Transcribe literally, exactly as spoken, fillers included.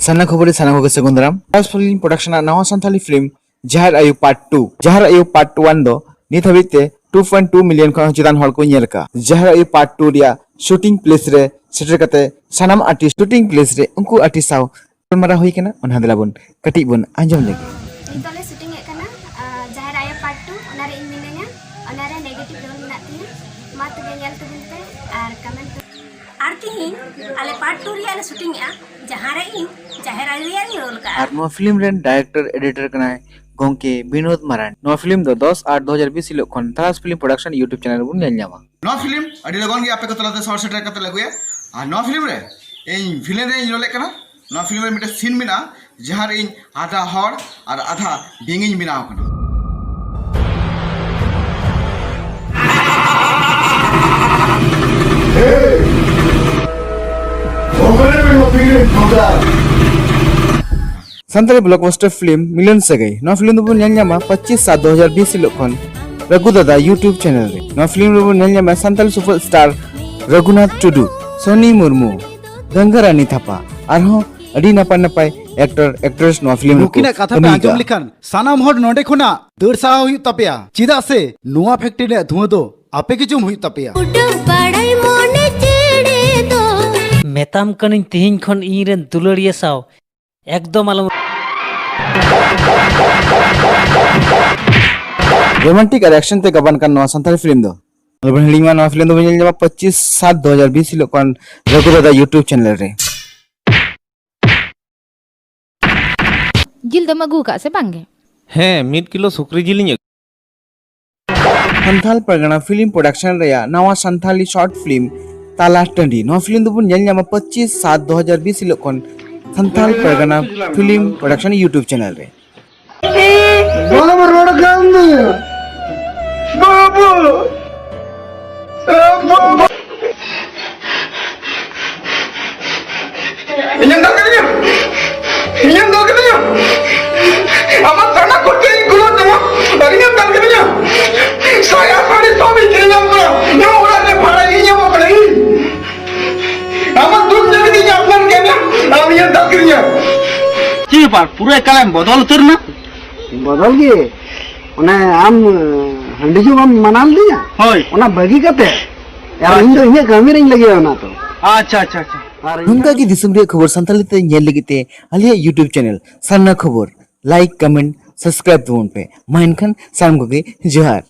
ᱥᱟᱱᱟ ᱠᱷᱚᱵᱚᱨ ᱨᱮ ᱥᱟᱱᱟᱢ ᱠᱚᱜᱮ ᱥᱟᱹᱜᱩᱱ ᱫᱟᱨᱟᱢ᱾ ᱯᱷᱤᱞᱢ ᱯᱨᱚᱰᱟᱠᱥᱚᱱ ᱟᱜ ᱱᱟᱣᱟ ᱥᱟᱱᱛᱟᱲᱤ ᱯᱷᱤᱞᱢ ᱡᱟᱦᱮᱨ ᱟᱭᱳ ᱯᱟᱨᱴ ᱴᱩ, ᱡᱟᱦᱮᱨ ᱟᱭᱳ ᱯᱟᱨᱴ ᱴᱩ ᱟᱱ ᱫᱚ ᱱᱤᱛ ᱦᱟᱹᱵᱤᱡ ᱛᱮ ᱴᱩ ᱯᱚᱭᱮᱱᱴ ᱴᱩ ᱢᱤᱞᱤᱭᱚᱱ ᱠᱷᱚᱱ ᱦᱚᱸ ᱪᱮᱛᱟᱱ ᱦᱚᱲ ᱠᱚ ᱧᱮᱞ ᱟᱠᱟᱫᱼᱟ᱾ ᱡᱟᱦᱮᱨ ᱟᱭᱳ ᱯᱟᱨᱴ ᱴᱩ ᱨᱮᱭᱟᱜ ᱥᱩᱴᱤᱝ ᱯᱞᱮᱥ ᱨᱮ ᱥᱮᱴᱮᱨ ᱠᱟᱛᱮ ᱥᱟᱱᱟᱢ ᱟᱨᱴᱤᱥᱴ ᱥᱩᱴᱤᱝ ᱯᱞᱮᱥ ᱨᱮ ᱩᱱᱠᱩ ᱟᱨᱴᱤᱥᱴ ᱥᱟᱶ ᱜᱟᱞᱢᱟᱨᱟᱣ ᱦᱩᱭ ᱠᱟᱱᱟ, ᱚᱱᱟ ᱫᱮᱞᱟ ᱵᱚᱱ ᱠᱟᱹᱴᱤᱡ ᱵᱚᱱ ᱟᱸᱡᱚᱢ ᱞᱮᱜᱮ᱾ ᱱᱤᱛᱚᱜ ᱞᱮ ᱥᱩᱴᱤᱝ ᱮᱫ ᱠᱟᱱᱟ, ᱟ, ᱡᱟᱦᱮᱨ ᱟᱭᱳ ᱯᱟᱨᱴ ᱴᱩ, ᱚᱱᱟᱨᱮ ᱤᱧ ᱢᱤᱱᱟᱹᱧᱟ, ᱚᱱᱟᱨᱮ ᱱᱮᱜᱮᱴᱤᱵᱷ ᱨᱳᱞ ᱢᱮᱱᱟᱜ ᱛᱤᱧᱟ᱾ ᱢᱟ ᱛᱚᱵᱮ ᱧᱮᱞ ᱛᱟᱵᱚᱱ ᱯᱮ ᱟᱨ ᱠᱚᱢᱮᱱᱴ ᱛᱟᱵᱚᱱ ᱯᱮ᱾ ᱟᱨ ᱛᱤᱦᱤᱧ ᱟᱞᱮ ᱯᱟᱨᱴ ᱴᱩ ᱨᱮᱭᱟᱜ ᱞᱮ ᱥᱩᱴᱤᱝ ᱮᱜᱼᱟ, ᱡᱟᱦᱟᱸ ᱨᱮ ᱤᱧ ᱡᱟᱦᱮᱨ ᱟᱭᱳ ᱨᱮᱭᱟᱜ ᱤᱧ ᱨᱳᱞ ᱠᱟᱜᱼᱟ᱾ ᱟᱨ ᱱᱚᱣᱟ ᱯᱷᱤᱞᱢ ᱨᱮᱱ ᱰᱟᱭᱨᱮᱠᱴᱚᱨ ᱮᱰᱤᱴᱚᱨ ᱠᱟᱱᱟᱭ ᱜᱚᱢᱠᱮ ᱵᱤᱱᱳᱫ ᱢᱟᱨᱟᱱᱰᱤ᱾ ᱱᱚᱣᱟ ᱯᱷᱤᱞᱢ ᱫᱚ ᱫᱚᱥ ᱟᱴ ᱫᱩ ᱦᱟᱡᱟᱨ ᱵᱤᱥ ᱦᱤᱞᱳᱜ ᱠᱷᱚᱱ ᱛᱟᱨᱟᱥ ᱯᱷᱤᱞᱢ ᱯᱨᱚᱰᱟᱠᱥᱚᱱ YouTube ᱪᱮᱱᱮᱞ ᱨᱮᱵᱚᱱ ᱧᱮᱞ ᱧᱟᱢᱟ᱾ ᱱᱚᱣᱟ ᱯᱷᱤᱞᱢ ᱟᱹᱰᱤ ᱞᱚᱜᱚᱱ ᱜᱮ ᱟᱯᱮ ᱠᱚ ᱛᱟᱞᱟᱛᱮ ᱥᱚᱦᱚᱨ ᱥᱮᱴᱮᱨ ᱠᱟᱛᱮ ᱞᱮ ᱟᱹᱜᱩᱭᱟ᱾ ᱟᱨ ᱱᱚᱣᱟ ᱯᱷᱤᱞᱢ ᱨᱮ ᱤᱧ ᱵᱷᱤᱞᱮᱱ ᱨᱮᱧ ᱨᱳᱞᱮᱫ ᱠᱟᱱᱟ᱾ ᱱᱚᱣᱟ ᱯᱷᱤᱞᱢ ᱨᱮ ᱢᱤᱫᱴᱮᱱ ᱥᱤᱱ ᱢᱮᱱᱟᱜᱼᱟ, ᱡᱟᱦᱟᱸ ᱨᱮ ᱤᱧ ᱟᱫᱷᱟ ᱦᱚᱲ ᱟᱨ ᱟᱫᱷᱟ ᱵᱤᱧ ᱤᱧ ᱵᱮᱱᱟᱣ ᱟᱠᱟᱱᱟ᱾ ᱥᱟᱱᱛᱟᱲᱤ ᱵᱞᱚᱠᱵᱟᱥᱴᱟᱨ ᱯᱷᱤᱞᱢ ᱢᱤᱞᱚᱱ ᱥᱟᱹᱜᱟᱹᱭ᱾ ᱱᱚᱣᱟ ᱯᱷᱤᱞᱢ ᱫᱚᱵᱚᱱ ᱧᱮᱞ ᱧᱟᱢᱟ ᱯᱚᱸᱪᱤᱥ ᱥᱟᱛ ᱫᱩ ᱦᱟᱡᱟᱨ ᱵᱤᱥ ᱦᱤᱞᱳᱜ ᱠᱷᱚᱱ ᱨᱟᱹᱜᱷᱩ ᱫᱟᱫᱟ YouTube ᱪᱮᱱᱮᱞ ᱨᱮ᱾ ᱱᱚᱣᱟ ᱯᱷᱤᱞᱢ ᱨᱮᱵᱚᱱ ᱧᱮᱞ ᱧᱟᱢᱟ ᱥᱟᱱᱛᱟᱲᱤ ᱥᱩᱯᱟᱨ ᱥᱴᱟᱨ ᱨᱟᱹᱜᱷᱩᱱᱟᱛᱷ ᱴᱩᱰᱩ, ᱥᱚᱱᱤ ᱢᱩᱨᱢᱩ, ᱜᱟᱝᱜᱟ ᱨᱟᱱᱤ ᱛᱷᱟᱯᱟ, ᱟᱨᱦᱚᱸ ᱟᱹᱰᱤ ᱱᱟᱯᱟᱭ ᱱᱟᱯᱟᱭ ᱮᱠᱴᱚᱨ ᱮᱠᱴᱨᱮᱥ ᱱᱚᱣᱟ ᱯᱷᱤᱞᱢ ᱨᱮᱠᱚ ᱱᱩᱠᱤᱱᱟᱜ ᱠᱟᱛᱷᱟ ᱯᱮ ᱠᱟᱹᱢᱤ ᱟᱸᱡᱚᱢ ᱟᱠᱟᱫᱼᱟ᱾ ᱞᱮᱠᱷᱟᱱ ᱥᱟᱱᱟᱢ ᱦᱚᱲ ᱱᱚᱰᱮ ᱠᱷᱚᱱᱟᱜ ᱫᱟᱹᱲ ᱥᱟᱦᱟ ᱦᱩᱭᱩᱜ ᱛᱟᱯᱮᱭᱟ, ᱪᱮᱫᱟᱜ ᱥᱮ ᱱᱚᱣᱟ ᱯᱷᱮᱠᱴᱨᱤ ᱨᱮᱭᱟᱜ ᱫᱷᱩᱣᱟᱹ ᱫᱚ ᱟᱯᱮ ᱜᱮ ᱡᱚᱢ ᱦᱩᱭᱩᱜ ᱛᱟᱯᱮᱭᱟ᱾ ᱩᱰᱟᱹᱜ ᱵᱟᱲᱟᱭ ᱢᱚᱱᱮ ᱪᱮᱬᱮ ᱫᱚ᱾ ᱢᱮᱛᱟᱢ ᱠᱟᱹᱱᱟᱹᱧ ᱛᱤᱦᱤᱧ ᱠᱷᱚᱱ ᱤᱧ ᱨᱮᱱ ᱫᱩᱞᱟᱹᱲᱤᱭᱟᱹ ᱥᱟᱶ ᱮᱠᱫᱚᱢ ᱟᱞᱚᱢ᱾ ᱨᱳᱢᱟᱱᱴᱤᱠ ᱟᱨ ᱮᱠᱥᱚᱱ ᱛᱮ ᱜᱟᱵᱟᱱ ᱠᱟᱱ ᱱᱚᱣᱟ ᱥᱟᱱᱛᱟᱲᱤ ᱯᱷᱤᱞᱢ ᱫᱚ ᱟᱞᱚᱵᱚᱱ ᱦᱤᱲᱤᱧ ᱢᱟ, ᱱᱚᱣᱟ ᱯᱷᱤᱞᱢ ᱫᱚᱵᱚᱱ ᱧᱮᱞ ᱧᱟᱢᱟ ᱯᱚᱸᱪᱤᱥ ᱥᱟᱛ ᱫᱩ ᱦᱟᱡᱟᱨ ᱵᱤᱥ ᱦᱤᱞᱳᱜ ᱠᱷᱚᱱ ᱨᱟᱹᱜᱷᱩ ᱫᱟᱫᱟ YouTube ᱪᱮᱱᱮᱞ ᱨᱮ᱾ ᱡᱤᱞ ᱫᱚᱢ ᱟᱹᱜᱩ ᱟᱠᱟᱫ ᱥᱮ ᱵᱟᱝ ᱜᱮ? ᱦᱮᱸ, ᱢᱤᱫ ᱠᱤᱞᱳ ᱥᱩᱠᱨᱤ ᱡᱤᱞᱤᱧ ᱟᱹᱜᱩ᱾ ᱥᱟᱱᱛᱷᱟᱞ ᱯᱟᱨᱜᱟᱱᱟ ᱯᱷᱤᱞᱢ ᱯᱨᱚᱰᱟᱠᱥᱚᱱ ᱨᱮᱭᱟᱜ ᱱᱟᱣᱟ ᱥᱟᱱᱛᱷᱟᱞᱤ ᱥᱚᱨᱴ ᱯᱷᱤᱞᱢ ᱛᱟᱞᱟ ᱴᱟᱺᱰᱤ᱾ ᱱᱚᱣᱟ ᱯᱷᱤᱞᱢ ᱫᱚᱵᱚᱱ ᱧᱮᱞ ᱧᱟᱢᱟ ᱯᱚᱸᱪᱤᱥ ᱥᱟᱛ ᱫᱩ ᱦᱟᱡᱟᱨ ᱵᱤᱥ ᱦᱤᱞᱳᱜ ᱠᱷᱚᱱ ᱥᱟᱱᱛᱷᱟᱞ ᱯᱟᱨᱜᱟᱱᱟ ᱯᱷᱤᱞᱢ ᱯᱨᱚᱰᱟᱠᱥᱚᱱ YouTube ᱪᱮᱱᱮᱞ ᱨᱮ᱾ ᱵᱟᱢ ᱨᱚᱲ ᱠᱟᱱ ᱫᱚ᱾ ᱵᱟᱹᱵᱩ! ᱮ ᱵᱟᱹᱵᱩ! ᱤᱧᱮᱢ ᱫᱟᱞ ᱠᱤᱫᱤᱧᱟ? ᱤᱧᱮᱢ ᱫᱟᱞ ᱠᱤᱫᱤᱧᱟ? ᱟᱢᱟᱜ ᱥᱟᱱᱟ ᱠᱚᱛᱮ ᱤᱧ ᱠᱩᱞᱟᱹᱣ ᱛᱟᱢᱟ᱾ ᱟᱨ ᱤᱧᱮᱢ ᱫᱟᱞ ᱠᱤᱫᱤᱧᱟ? ᱥᱟᱭᱟ ᱥᱟᱹᱲᱤ ᱥᱚᱵ ᱤᱧ ᱠᱤᱨᱤᱧ ᱟᱢ ᱠᱟᱱᱟ᱾ ᱱᱚᱣᱟ ᱚᱲᱟᱜ ᱨᱮ ᱵᱷᱟᱲᱟ ᱤᱧ ᱮᱢᱚᱜ ᱠᱟᱱᱟ ᱤᱧ᱾ ᱟᱢᱟᱜ ᱫᱩᱠ ᱧᱮᱞ ᱠᱟᱛᱮ ᱤᱧ ᱟᱯᱱᱟᱨ ᱠᱮᱫ ᱢᱮᱭᱟ᱾ ᱟᱢ ᱤᱧᱮᱢ ᱫᱟᱞ ᱠᱤᱫᱤᱧᱟ? ᱯᱟ-, ᱯᱩᱨᱟᱹ ᱮᱠᱟᱞᱮᱢ ᱵᱚᱫᱚᱞ ᱩᱛᱟᱹᱨ ᱮᱱᱟ? ᱵᱚᱫᱚᱞ ᱜᱮ᱾ ᱚᱱᱮ ᱟᱢ, ᱦᱟᱺᱰᱤ ᱧᱩ ᱵᱟᱢ ᱢᱟᱱᱟ ᱞᱤᱫᱤᱧᱟ? ᱦᱳᱭ᱾ ᱚᱱᱟ ᱵᱟᱹᱜᱤ ᱠᱟᱛᱮ, ᱟᱨ ᱤᱧ ᱫᱚ ᱟᱪᱪᱷᱟ᱾ ᱤᱧᱟᱹᱜ ᱠᱟᱹᱢᱤ ᱨᱮᱧ ᱞᱟᱹᱜᱤᱫ ᱚᱱᱟ ᱫᱚ᱾ ᱟᱪᱪᱷᱟ, ᱟᱪᱪᱷᱟ, ᱟᱪᱪᱷᱟ᱾ ᱟᱨ ᱤᱧ ᱱᱚᱝᱠᱟ ᱜᱮ ᱫᱤᱥᱚᱢ ᱨᱮᱭᱟᱜ ᱠᱷᱚᱵᱚᱨ ᱥᱟᱱᱛᱟᱲᱤ ᱛᱮ ᱧᱮᱞ ᱞᱟᱹᱜᱤᱫ ᱛᱮ ᱟᱞᱮᱭᱟᱜ YouTube channel ᱥᱟᱨᱱᱟ ᱠᱷᱚᱵᱚᱨ like, comment, subscribe ᱛᱟᱵᱚᱱ ᱯᱮ᱾ ᱢᱟ ᱮᱱᱠᱷᱟᱱ ᱥᱟᱱᱟᱢ ᱠᱚᱜᱮ ᱡᱚᱦᱟᱨ᱾